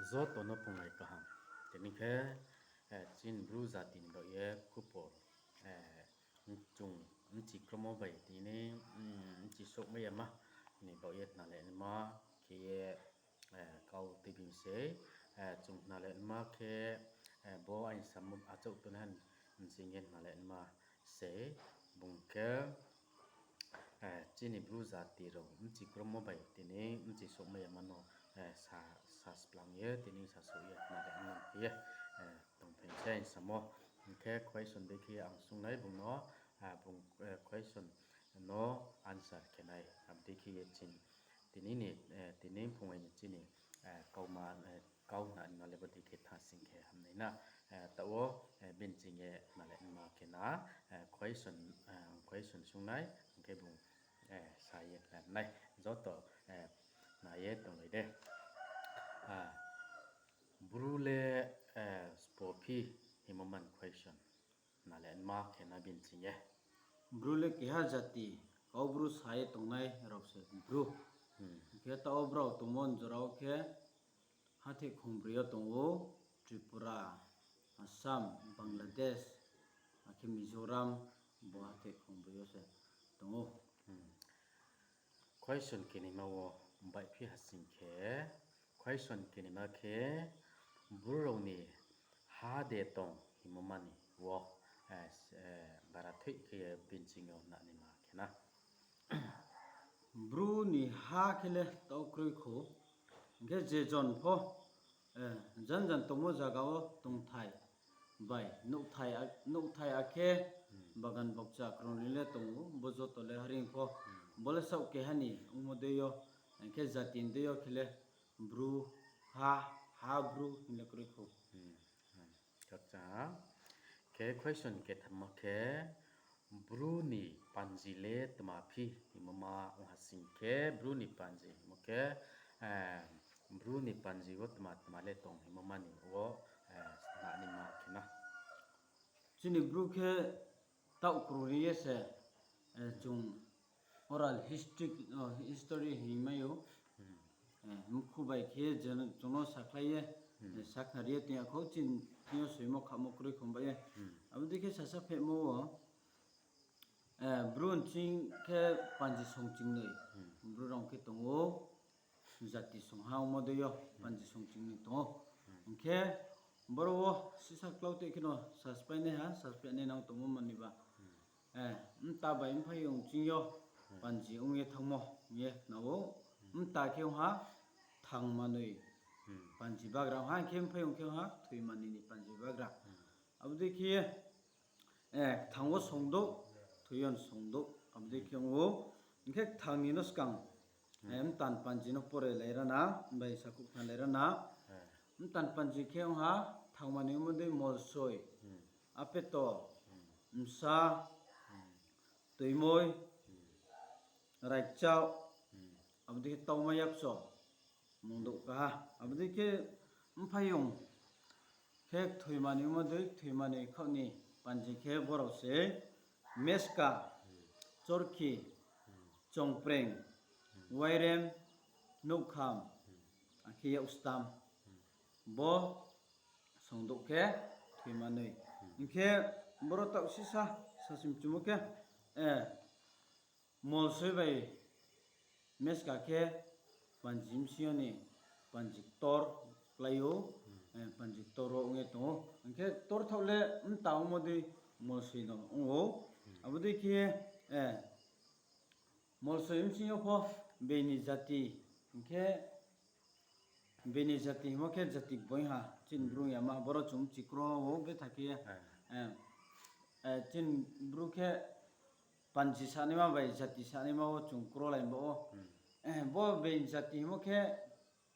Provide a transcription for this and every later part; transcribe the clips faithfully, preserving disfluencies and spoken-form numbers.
Joto no phunglai kaham. Tini khe, eh, chini Bru jati ni baoh ye khupor, eh, chung bchi kromo bai tini, mm, bchi souhmai yama ni baoh ye khnalaima khe ye, eh, kau tuibing sei, eh, chung khnalaima khe, eh, bo aini samo achouh tongnai hing ye khnalaima sei, bung khe, eh, chini Bru jati rao bchi kromo bai tini bchi souhmai yama no, eh, sa, sa splang ye, tini sa souh ye, khnalaima khe ye, eh, tongphai sei aini samo. Hing khe question dei khe ang sungnai bung no, eh, bung, eh, question no answer khe nai. Abo dei khe ye chini, tini ni, eh, tini phungai ni chini, eh, kauma, eh, kau khnanaima le bo dei khe tha sing khe hamnai na. Eh, taoh wo, eh, bini ching ye khnalaima khe na, eh, question, eh, question sungnai, hing khe bung, eh, sa ye khnanai. Joto, eh, khna ye tonglai de. Ah, Bru le, eh, sbo phi hingmo man question. Khnalaima khe na bini ching ye. Bru le keha jati, Kaubru sa ye tongnai rao se Bru. Hmm. Hing khe taoh wo brao tongmo ni jora wo khe hatheh khongbroi yo tong ou, Tripura, Assam, Bangladesh, akhe Mizoram, bo hatheh khongbroi yo se tong ou. Hmm. Question kenima wo baihphi ha sing khe, question kenima khe, Bru rao ni ha de tong hingmo mani wo, eh, s-, eh, bara thoih khe ye bini ching yo khnanaima khe na. Bru ni ha khe le taoh kroi khou. Hing khe je jon pho, eh, jan jan tongmo zaga wo tongthai bai, nouhthai a-, nouhthai akhe bagan bokcha krungri le tong ou, bo joto le haring pho. Bo le saoh keha ni ongmo dei yo, hing khe jati ni dei yo khe le Bru ha, ha Bru hing le kroi khou. Khakchang. Khe question ketham ma khe, Bru ni panji le tma phi hingmo ma ong ha sing khe, Bru ni panji hingmo khe, eh, Bru ni panji wo tma tma le tong hingmo mani wo, eh, khnanaima khe na. Chini Bru khe taoh krungri ye se, eh, chung oral history, oh, history hingmai ou. Eh, mkhu bai khe je chung no sakhlai ye, eh, sakhnari ye tong ya khou, chini thing yo soimo khamo kroi khou bai ye. Abo dei khe sasa phehmo wo, eh, Bru nching khe panji songchingnoi. Bru rao khe tong ou, jati songha ongmo dei yo, panji songchingnoi tong ou. Hing khe boro wo sisa klau tei kheno saspainaiha, saspainai nang tongmo mani ba. Eh, mta bai mphaiyong ching yo panji ong ye thanngmo hing ye khna ou. Mta khe ong ha thangmanoi panji bagra ong ha, hing khe mphaiyong khe ong ha thoimanoi ni panji bagra. Abo dei khe, eh, kthang wo songdouh, thoi yo songdouh, abo dei khe ong ou. Hing khe kthang ni no skang, eh, mtan panji no pore lai ra na, bai sakhouh khnalai ra na. Mtan panji khe ong ha, thangmanoi ongmo dei molsoi, apeto, msa, toimoi, raikchao, abo dei khe tauma yakso, mungdouh kaha. Abo dei khe mphaiyong khe thoimanoi ongmo dei, thoimanoi khaoh ni panji khe borao se meska, chorkhi, chongpreng, wairem, nouhkham, akhe yakstam. Bo songdouh khe thoimanoi. Hing khe boro taoh sisa sasimchumo khe, eh, molsoi bai meska khe panji bsing yo ni panji ktor klái ou, eh, panji ktor wo ong ye tong ou. Hing khe ktor thaoh le mta ongmo dei molsoi no ong ou. Abo dei khe, eh, molsoi bsing yo pho beini jati, hing khe beini jati hingmo khe jati gboing ha, chini Bru yama, boro chung chikro ou betha khe, eh, eh, chini Bru khe panji sanaima bai jati sanaima wo chung krolai ba ou. Eh, bo beini jati hingmo khe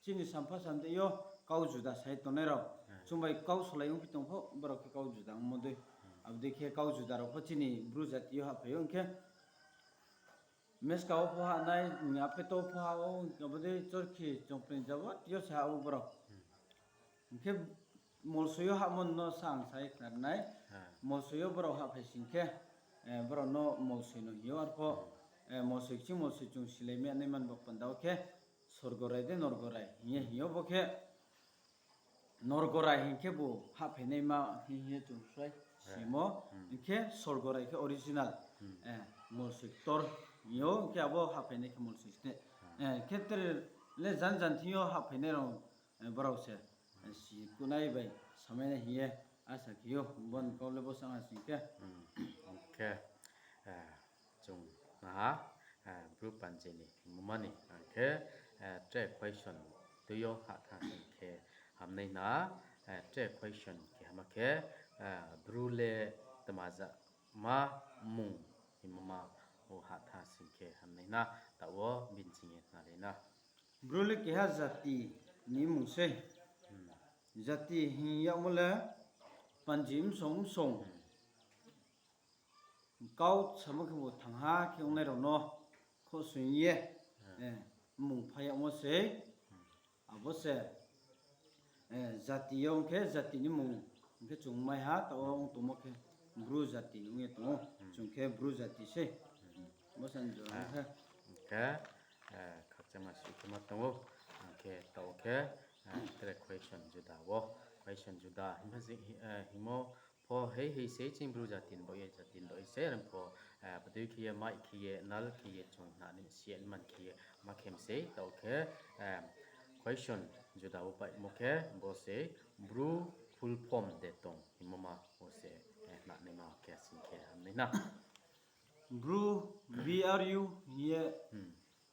chini sampha samde yo kau juda sai tongnai rao. Chung bai kau solai ongphi tong pho, borao khe kau juda ongmo dei. Abo dei khe kau juda rao pho chini Bru jati yo hahphai ou hing khe, meska wo pho ha nai, apeto wo pho ha ou, abo dei chorkhi, chongpreng jabo, tio se ha ou borao. Hing khe molsoi yo hahmo no sa ang sa ye khna nai. Molsoi yo borao hahphai sing khe, eh, borao no molsoi no hing ou arpho, eh, molsoi kching molsoi chung silai mi nai man bo panda wo khe, sorgo rai de norgo rai hing ye hing ou bo khe, Norgorai hing khe bo hahphainaima hing ye chung srai simo, hing khe Sorgorai khe original, eh, molsoi ktor hing yo, hing khe abo hahphainai khe molsoi sne. Eh, khe tre le jan jan thing yo hahphainai rao, eh, brao se, eh, si kunai bai samainai hing ye asa khe ou, bo ni kau le bo sa ha sing khe. Hing khe, eh, chung naha, eh, Bru panji ni hingmo ma ni, hing khe, eh, tre question tui yo hahthang sing khe hamnai na, eh, tre question khe hama khe, eh, Bru le tma ja ma mung hingmo ma wo hahthang sing khe hamnai na, taoh wo bini sing ye nalai na. Bru le keha jati ni mung sei. Jati hing yagmo le panji msong msong kau samo khe bo thangha khe ongnai rao no khosoing ye, eh, mung pha yagmo sei. Abo se, eh, jati yo ong khe jati ni mung hing khe chung mai ha, taoh wo ong tongmo khe Bru jati ong ye tong ou. Chung khe Bru jati sei. Bo sa ni jora khe. Hing khe, eh, khakchangma sui khe ma tong ou. Hing khe taoh khe, eh, tre question juda wo. Question juda hingmo pho hei hei sei chini Bru jati ni baoh ye, jati ni baoh ye sei, are pho, eh, bodei khe ye, mai khe ye, nal khe ye, chung hna ni si ye, man khe ye, ma khe mi sei, taoh khe, eh, question juda wo paimo khe, bo se Bru full form de tong hingmo ma, bo se, eh, hna naima khe sing khe hamnai na. Bru, B R U hing ye,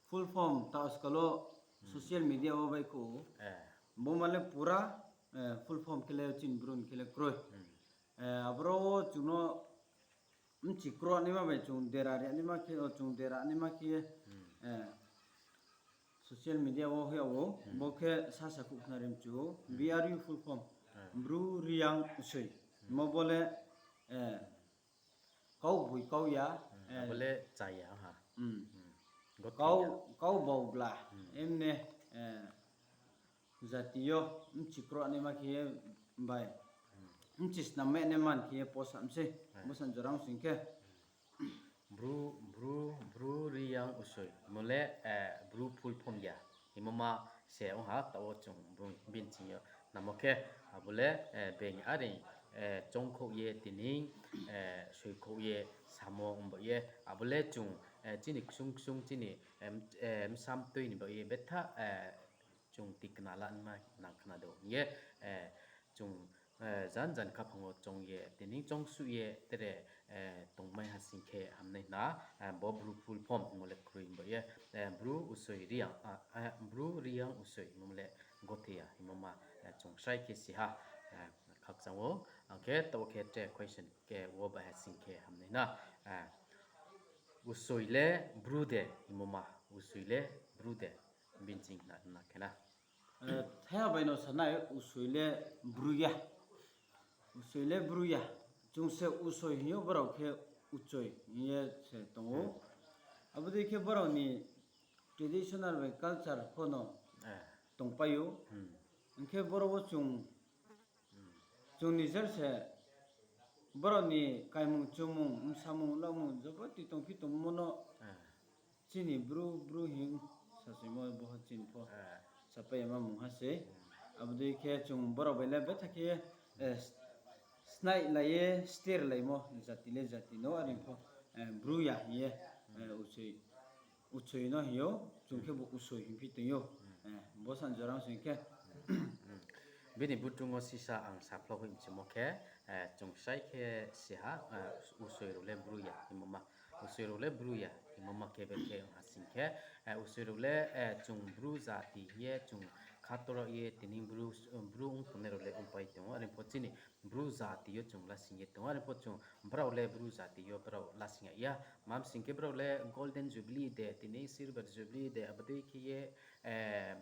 full form taoh skal wo social media wo baihkhouh ou. Bo ma le pura, eh, full form khe le chini Bru ni khe le kroi. Eh, aboro wo chung no bchi kro naima bai chung dera ri naima khe, o chung dera naima khe, eh, social media wo hoih yag ou, bo khe sasa khouh khna ri mchu ou, B R U full form, Bru Reang Usoi. Mo bo le, eh, kau boi kau ya, eh, bo le chaya ha. Kau, kau baohbla, emne, eh, jati yo bchi kro naima khe ye bai, bchi snam mai nai man khe ye posa mi sei, bo sa ni jora ong sing khe. Bru, Bru, Bru Reang Usoi. Mo le, eh, Bru full form ya. Hingmo ma se ong ha, taoh wo chung bini sing yo namo khe, abo le, eh, being are, eh, choungkhouh ye, tini, eh, soikhouh ye, samo ongba ye, abo le chung, eh, chini ksung ksung chini, eh, bsa mtoi ni baoh ye betha, eh, chung tikna la nma nang khna do hing ye, eh, chung, eh, jan jan khaphang wo choung ye, tini choungsuh ye, tre, eh, tongmai ha sing khe hamnai hna, eh, bo Bru full form hingmo le kroi hingba ye, eh, Bru Usoi Reang, ah, eh, Bru Reang Usoi hingmo le gothe ya hingmo ma, eh, chung srai khe si ha, eh, khakchang ou, ang khe taoh khe tre question khe wo ba ha sing khe hamnai hna, eh, Usoi le Bru de hingmo ma, Usoi le Bru de, bini sing hna na khe na. Eh, thaiha bai no sanai Usoi le Bru ya. Usoi le Bru ya. Chung se Usoi hing ou, brao khe Uchoi hing ye se tong ou. Abo dei khe brao ni traditional bai culture pho no tongpai ou. Hing khe boro wo chung, chung nijer se brao ni kaimung chumung, bsamung, lamung, jabo tui tongphi tongmo no chini Bru, Bru hing sasoimo boho chini pho sapai yama mungha sei. Abo dei khe chung brao bai le betha khe, eh, snaihlai ye sterlaimo jati le jati no, are pho, eh, Bru ya hing ye, eh, Uchoi, Uchoi no hing ou, chung khe bo Usoi hingphi tong ou. Eh, bo sa ni jora ong sing khe. Bini butung wo sisa ang saphlao hoih mchumo khe, eh, chung srai khe si ha, eh, Usoi rao le Bru ya hingmo ma. Usoi rao le Bru ya hingmo ma khe be khe ong ha sing khe, eh, Usoi rao le, eh, chung Bru jati hing ye chung khator ye tini Bru, Bru ong tongnai rao le ongpai tong ou, are pho chini Bru jati yo chung lasing ye tong ou, are pho chung brao le Bru jati yo brao lasing ya. Mam sing khe brao le Golden Jubilee de, tini Silver Jubilee de, abo dei khe ye, eh,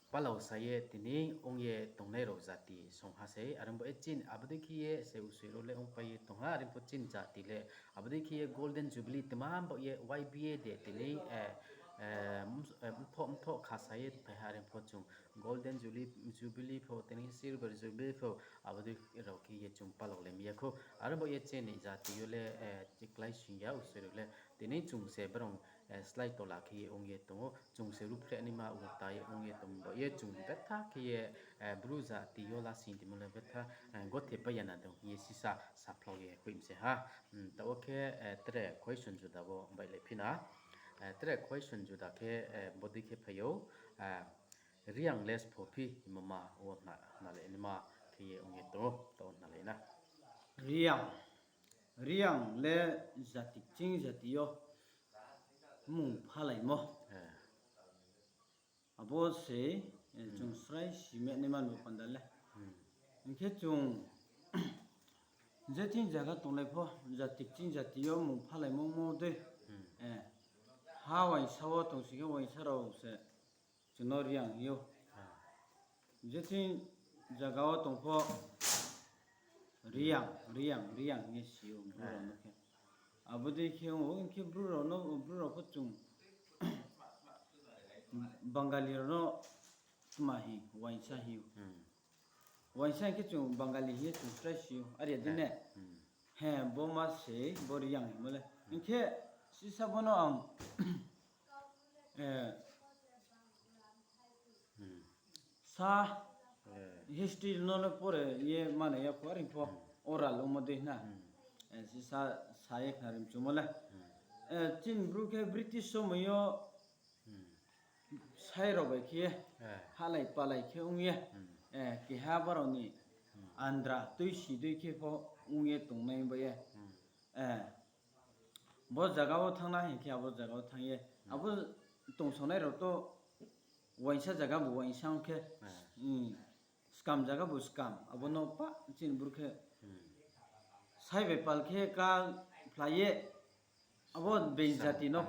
palao sa ye tini ong ye tongnai rao jati song ha sei, are bo ye chini, abo dei khe ye se Usoi rao le ongpai ye tong ha, are pho chini jati le, abo dei khe ye Golden Jubilee tma bo ye Y B A de tini, eh, eh, mthoh, mthoh khasa ye phai ha, are pho chung Golden Jubilee, Jubilee pho, tini Silver Jubilee pho, abo dei rao khe ye chung palao le mi ya khou. Are bo ye chini jati yo le, eh, klái sing ya, Usoi rao le. Tini chung se brao, slái tola khe ye ong ye tong ou. Chung se ruhphreh naima ongtai ong ye tong bo ye chung betha khe ye, Bru jati yo lasing timo le betha gothe pai ya na dong hing ye sisa saphlao ye hoih mi se ha. Taoh wo khe tre question juda wo bailai phi na. Tre question juda khe bodei khe phai ou, Reang le sphophi hingmo ma wo hna, hnalai naima khe ye ong ye tong ou, taoh wo hnalai na. Reang, Reang le jati kching jati yo mmung phalaimo. Abo se chung srai sime naima ni bo panda le. Hing khe chung je thing zaga tonglai pho, jati kching jati yo mmung phalaimo mo dei. Ha uaingsa wo tong sing khe uaingsa rao se chung no Reang hing ou. Je thing zaga wo tong pho Reang, Reang, Reang hing ye si ou Bru rao no khe. Abo dei khe ong ou, hing khe Bru rao no, Bru rao pho chung Bangali rao no tma hing, uaingsa hing ou. Uaingsa hing khe chung Bangali hing ye chung srai si ou, are ya di ne? He, bo ma se, bo Reang hingmo le. Hing khe sisa bo no ang sa history no le pore ye manai ya pho, are pho oral ongmo dei na. Sisa sa ye khna ri mchumo le. Chini Bru khe British somoi yo sai rao bai khe ye halai palai khe ong ye, keha brao ni andra tuisi dei khe pho ong ye tongnai bai ye. Bo zaga wo thanng na hing khe abo zaga wo thanng ye. Abo tongsonai rao to uaingsa zaga bu uaingsa ong khe, skam zaga bu skam, abo no pa chini Bru khe sai bai pal khe ka phlai ye, abo being jati no